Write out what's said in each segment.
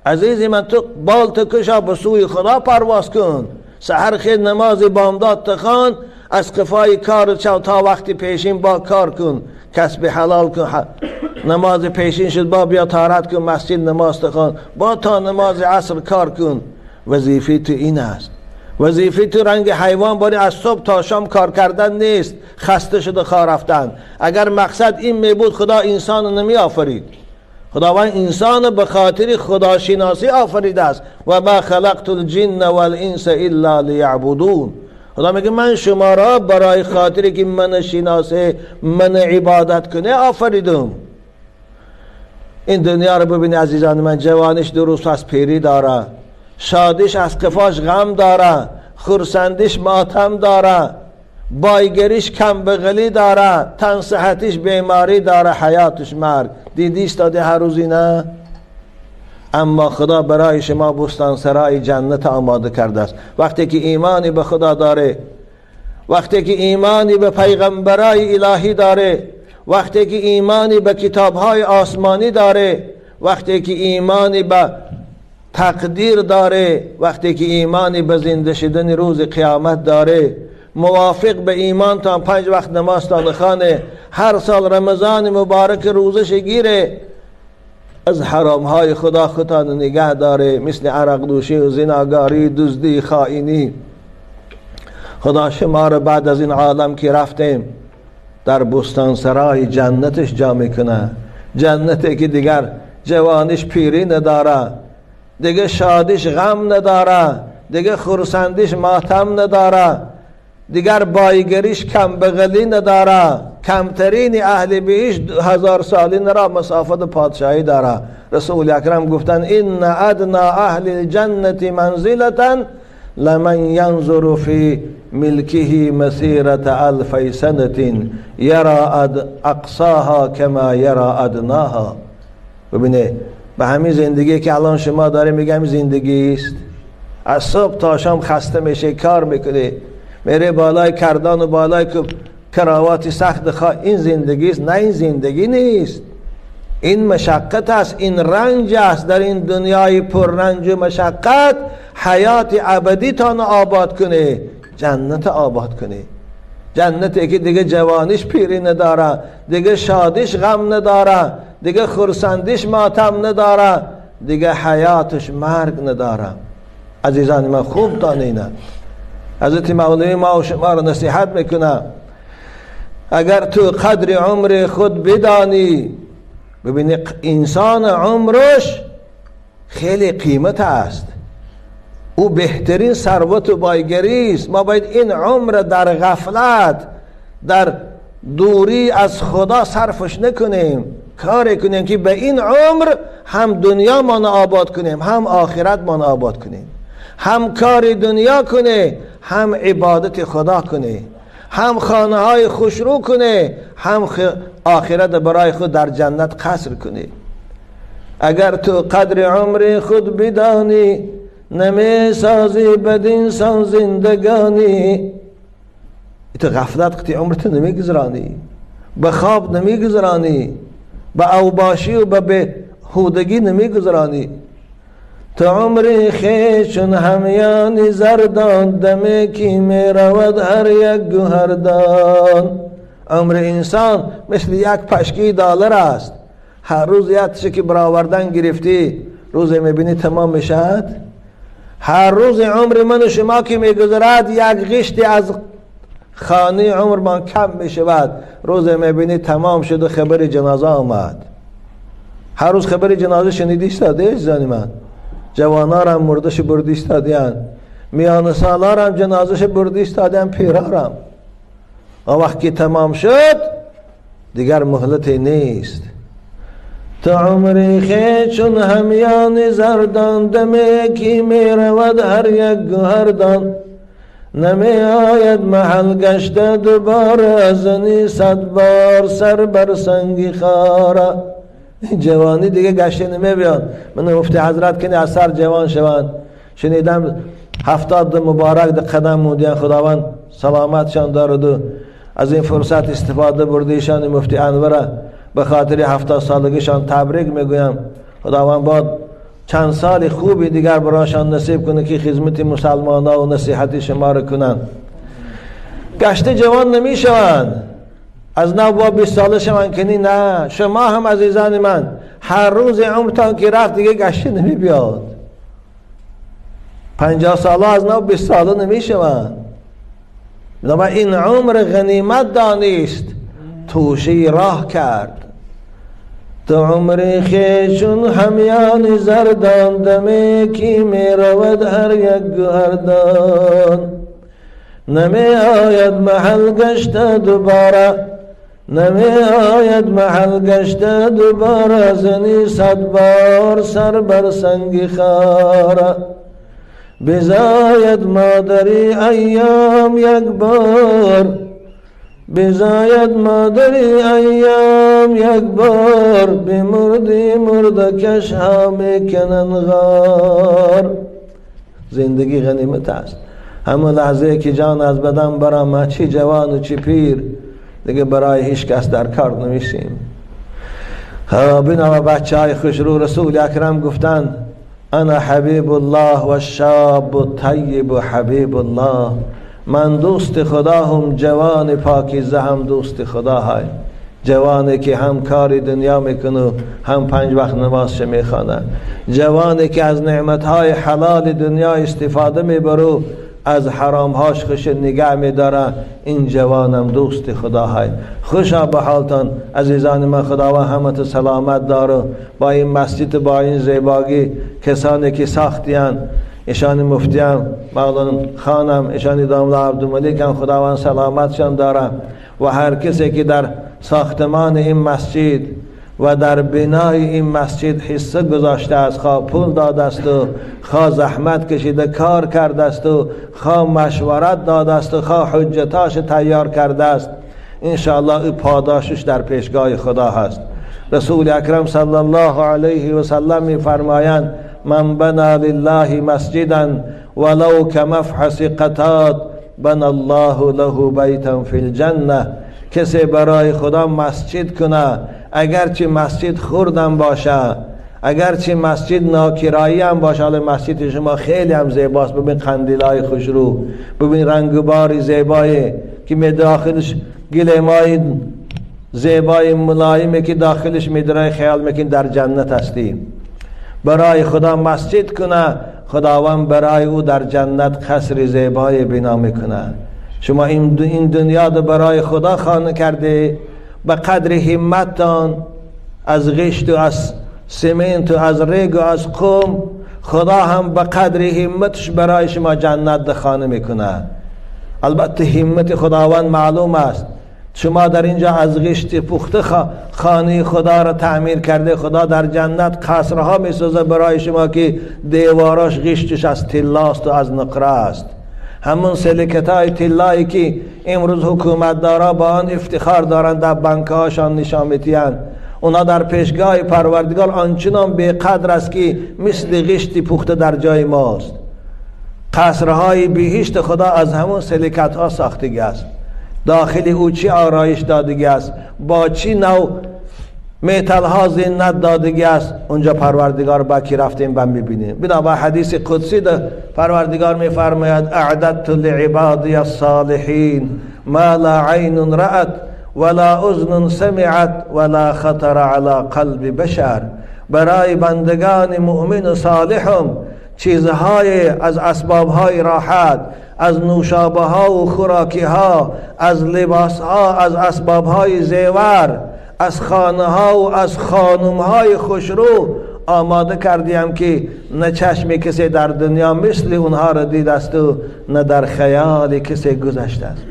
عزیز من، تو بال تکشا به سوی خدا پرواز کن. سحر خیز نماز بامداد تخوان، از قفای کار چو تا وقتی پیشین با کار کن، کسب حلال کن. نماز پیشین شد با بیا طهارت کن، مسجد نماز تخوان، با تا نماز عصر کار کن. وظیفه تو این است. وظیفه تو رنگ حیوان باری از صبح تا شام کار کردن نیست، خسته شده خواه رفتن. اگر مقصد این می بود خدا انسان نمی آفرید. خداوند انسان به خاطر خداشناسی آفریده است. و ما خلقت الجن والانس الا لیعبدون. خدا میگه من شما را برای خاطری که من شناسه، من عبادت کنه آفریدم. این دنیا رو ببینی عزیزان من، جوانش درست از پیری داره، شادیش از قفاش غم داره، خرسندیش ماتم داره، بایگریش کم بغلی داره، تن صحتیش بیماری داره، حیاتش مرگ. دیدیش داده هر روزی نه؟ اما خدا برای شما بستان سرای جنت آماده کرده است. وقتی که ایمانی به خدا داره، وقتی که ایمانی به پیغمبرای الهی داره، وقتی که ایمانی به کتابهای آسمانی داره، وقتی که ایمانی به تقدیر داره، وقتی که ایمانی به زنده شدن روز قیامت داره، موافق به ایمان تا 5 وقت نماز تا خانه، هر سال رمضان مبارک روزش گیره، از حرام های خدا خودتان نگه داره، مثل عرق دوشی و زناگاری، دزدی، خائنی. خدا شما رو بعد از این عالم که رفتیم در بستان سرای جنتش جا میکنه. جنتی که دیگر جوانش پیری نداره، دیگه شادیش غم نداره، دیگه خرسندیش ماتم نداره، دیگر بایگریش کم بغلی نداره. کمترین اهل بهشت 1000 سالی را مسافت پادشاهی داره. رسول اکرم گفتن ان ادنا اهل الجنة منزلة لمن ینظر فی ملکه مسیرة الف سنة یرا اقصاها کما یرا ادناها. ببینه به همین زندگی که الان شما داره میگم زندگی است. از صبح تا شام خسته میشه، کار میکنه، میره بالای کردان و بالای کراوات سخت خواه. این زندگی است؟ نه، این زندگی نیست. این مشقت است، این رنج است. در این دنیای پر رنج و مشقت حیات ابدی تان آباد کنه، جنت آباد کنه. جنتی که دیگه جوانیش پیری نداره، دیگه شادیش غم نداره، دیگه خرسندیش ماتم نداره، دیگه حیاتش مرگ نداره. عزیزان من خوب دانینه، حضرت مولوی ما و شما رو نصیحت میکنه، اگر تو قدر عمر خود بدانی. ببینی انسان عمرش خیلی قیمت است، او بهترین ثروت و بایگری است. ما باید این عمر در غفلت، در دوری از خدا صرفش نکنیم، کاری کنیم که به این عمر هم دنیا ما آباد کنیم، هم آخرت ما آباد کنیم، هم کار دنیا کنه، هم عبادت خدا کنه، هم خانه های خوشرو کنه، هم آخرت برای خود در جنت قصر کنه. اگر تو قدر عمر خود بدانی، نمی سازی بدین سان زندگانی. تو غفلت قطعی عمرت نمیگذرانی، به خواب نمیگذرانی، به اوباشی و به بهودگی نمیگذرانی. تو عمر خویش همیان زردان، دم کی می رود هر یک گوهردان. عمر انسان مثل یک پشکی دلار است، هر روز یک تشه که برآوردن گرفتی، روز میبینی تمام میشد. هر روز عمر من و شما که میگذرد یک غشتی از خانه عمر من کم میشود. روز میبینی تمام شد و خبر جنازه آمد. هر روز خبر جنازه شنیدی ایستاده عزیزان من، جوانارم مردش بردی ایستادیان، میان سالارم جنازش بردی ایستادیان، پیرارم. آن وقت که تمام شد دیگر مهلتی نیست. تا عمر خویش چون همیان زردان، دم کی می رود هر یک گوهردان. نمی آید محل گشته دوباره، زنی 100 بار سر بر سنگ خاره. جوانی دیگه گشته نمی بیان. من مفتی حضرت کنی از سر جوان شوند. شنیدم 70 مبارک ده قدم مودیان، خداوند سلامتشان دارد و از این فرصت استفاده برده ایشان مفتی انوره به خاطر 70 سالگیشان تبریک میگویم. خداوند باد چند سال خوبی دیگر برایشان نصیب کنه که خدمت مسلمان ها و نصیحت شما رو کنن. گشته جوان نمیشوند، از نو با 20 ساله شوند کنی نه. شما هم عزیزان من هر روز عمرتان که رفت دیگه گشته نمی بیاد. 50 ساله از نو 20 ساله نمیشوند. این عمر غنیمت دانست، توشه راه کرد. تو عمر خویشون همیان زردان، دمی کی می رود هر یک گوهردان. نمی آید محل گشته دوباره، نمی آید محل گشته دوباره، زنی 100 بار سر بر سنگ خاره. بزاید مادری ایام یک بار، بزاید مادری ایام یک بار، بمردی مرده کش ها میکنن غار. زندگی غنیمت است. همون لحظه که جان از بدن برآمد، چی جوان و چی پیر، دیگه برای هیچ کس در کار نمیشیم. بنا بچه های خوشرو رسول اکرم گفتن انا حبیب الله و الشاب الطیب حبیب الله. من دوست خدا هم، جوان پاکیزه هم دوست خدا های. جوانی که هم کار دنیا میکنه، هم 5 وقت نمازش میخوانه. جوانی که از نعمتهای حلال دنیا استفاده میبره، از حرامهاش خوش نگه میداره، این جوانم دوست خدا های. خوشا به حالتان عزیزان من، خداوند همت سلامت داره. با این مسجد، با این زیبایی کسانی که ساختیان، ایشان مفتیم مولانا خانم، ایشان داملا عبدالملک، خداوند سلامتشان داره. و هر کسی که در ساختمان این مسجد و در بنای این مسجد حصه گذاشته است، خواه پول داده است و خواه زحمت کشیده کار کرده است و خواه مشورت داده است و خواه حجتاش تیار کرده است، انشاءالله پاداشش در پیشگاه خدا هست. رسول اکرم صلی الله علیه و سلم می فرمایند من بنا لله مسجدا ولو کمفحص قطات بنا الله له بیتا فی الجنه. کسی برای خدا مسجد کنه، اگرچه مسجد خوردم باشه، اگرچه مسجد ناکرایی هم باشه. حالا مسجد شما خیلی هم زیباست، ببین قندیلای خوشرو، ببین رنگ و باری زیبایی که می داخلش گلیمای زیبای ملایمه که داخلش میدرای، خیال میکن در جنت هستیم. برای خدا مسجد کنه، خداوند برای او در جنت قصر زیبای بنا میکنه. شما این دنیا رو برای خدا خانه کرده، به قدر همتتان از غشت و از سمنت و از ریگ و از قوم، خدا هم به قدر همتش برای شما جنت خانه میکنه. البته همت خداوند معلوم است. شما در اینجا از غشت پخته خانه خدا را تعمیر کرده، خدا در جنت قصرها میسازه برای شما که دیواراش غشتش از طلاست و از نقره است. همون سلکتای طلایی که امروز حکومت دارا با آن افتخار دارند، در بانکهاشان نشان میدهند، اونا در پیشگاه پروردگار آنچنان بی قدر است که مثل غشت پخته در جای ماست. قصرهای بهشت خدا از همون سلکت ها ساختگی است. داخل او چی آرایش دادگی است، با چی نوع میتل ها زینت دادگی است، اونجا پروردگار با کی رفتیم با میبینیم. بنابر حدیث قدسی ده پروردگار میفرماید اعددت لعبادی الصالحین ما لا عین رأت ولا اذن سمعت ولا خطر على قلب بشر. برای بندگان مؤمن و صالحم چیزهای از اسبابهای راحت، از نوشابه ها و خوراکی ها، از لباس ها، از اسبابهای زیور، از خانه ها و از خانم های خوشرو آماده کردیم که نه چشم کسی در دنیا مثل اونها را دید است و نه در خیال کسی گذشته است.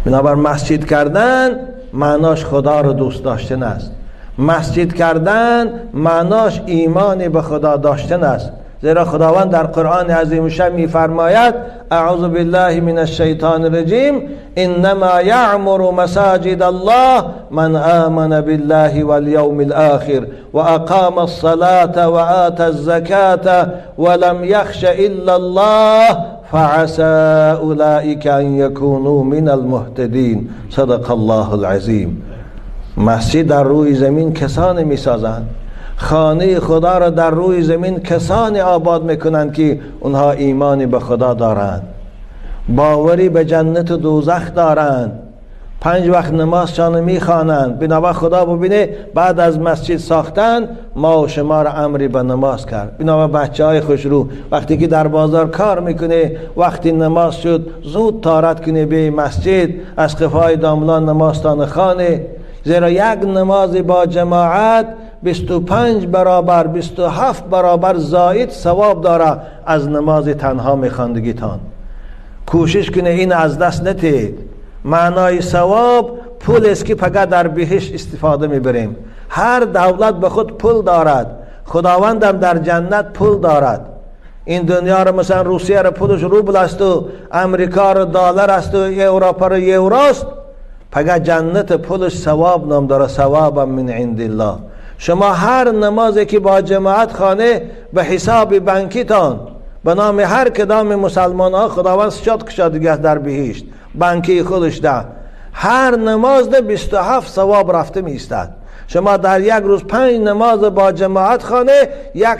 بنابر مسجد کردن معناش خدا را دوست داشتن است. مسجد کردن معناش ایمان به خدا داشتن است. زیرا خداوند در قرآن عظیم الشان می‌فرماید اعوذ بالله من الشیطان الرجیم انما یعمر مساجد الله من آمن بالله والیوم الاخر واقام الصلاة وآتى الزکاة ولم یخش الا الله فعسى اولئک ان یکونوا من المهتدین. صدق الله العظیم. مسجد در روی زمین کسانی می‌سازند، خانه خدا را در روی زمین کسانی آباد میکنند که اونها ایمانی به خدا دارند، باوری به جنت و دوزخ دارند، 5 وقت نمازشان میخوانند. بنابر خدا ببینه بعد از مسجد ساختن ما و شما را امری به نماز کرد. بنابر بچه های خوشرو وقتی که در بازار کار میکنه، وقتی نماز شد زود تارت کنه به مسجد، از قفای داملان نمازتان خانه. زیرا یک نماز با جماعت 25 برابر 27 برابر زائد ثواب داره از نماز تنها میخواندگیتان. کوشش کنه این از دست نتید. معنای ثواب پول است که فقط در بهشت استفاده میبریم. هر دولت به خود پول دارد، خداوندم در جنت پول دارد. این دنیا رو مثلا روسیه رو پولش روبل است و امریکا رو دلار است و اروپا رو یورو است. فقط جنت پولش ثواب نام داره، ثواب من عند الله. شما هر نمازی که با جماعت خانه به حساب بانکیتان به نام هر کدام مسلمان ها خداوند سجاد کشاد دیگه در بهشت بانکی خودش ده، هر نماز ده 27 ثواب رفته می ایستد. شما در یک روز 5 نماز با جماعت خانه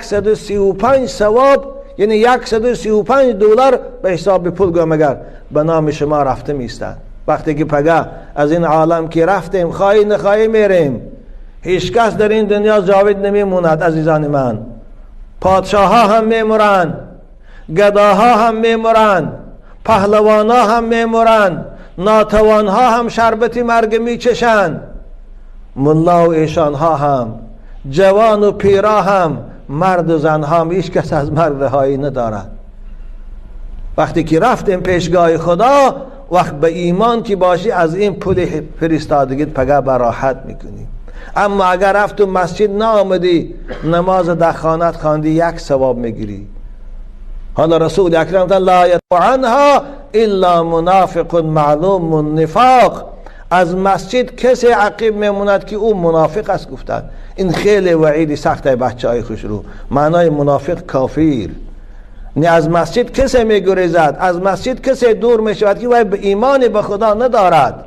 135 ثواب، یعنی 135 دلار به حساب پول گم اگر به نام شما رفته می ایستد. وقتی که پگه از این عالم که رفتیم خواهی نخواهی میریم، هیچ کس در این دنیا جاوید نمیموند عزیزان من. پادشاه ها هم میمورند، گداها هم میمورند، پهلوان ها هم میمورند، ناتوان ها هم شربت مرگ میچشند، ملا و ایشان ها هم، جوان و پیرا هم، مرد و زن هم، هیچ کس از مرگ رهایی ندارد. وقتی که رفتیم پیشگاه خدا، وقت به ایمان که باشی از این پول فرستادگیت پگه براحت میکنی. اما اگر رفت تو مسجد نآمدی، نماز در خانت خواندی، یک ثواب میگیری. حالا رسول اکرم لا یطعنها الا منافق معلوم النفاق. از مسجد کسی عقیب میموند که او منافق است گفتند. این خیلی وعید سخت بچه های خوش رو. معنای منافق کافر. نه از مسجد کسی میگریزد، از مسجد کسی دور میشود که وای به ایمان به خدا ندارد،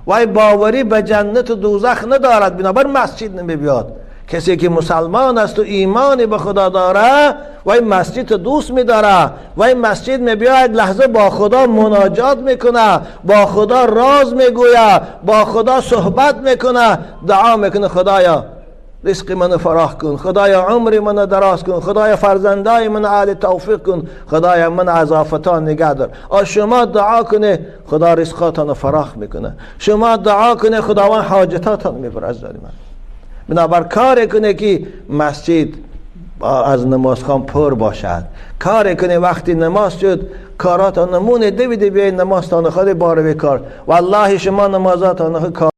وای باوری به جنت و دوزخ ندارد، بنابر مسجد نمیبیاد. کسی که مسلمان است و ایمان به خدا داره، وای مسجد دوست میداره، وای مسجد میبیاد لحظه با خدا مناجات میکنه، با خدا راز میگوید، با خدا صحبت میکنه، دعا میکنه خدایا رزق منو فراخ کن، خدایا عمر منو دراز کن، خدایا فرزندای من اهل توفیق کن، خدایا من از آفتان نگه دار. شما دعا کنه خدا رزقاتان فراخ میکنه، شما دعا کنه خداوند حاجتاتان میبره. از من بنابر کار کنه که مسجد از نمازخوان پر باشد، کار کنه وقتی نماز شد کاراتان نمونه دویده بیاید نمازتان خود باره بکار. والله شما نمازاتان خود کار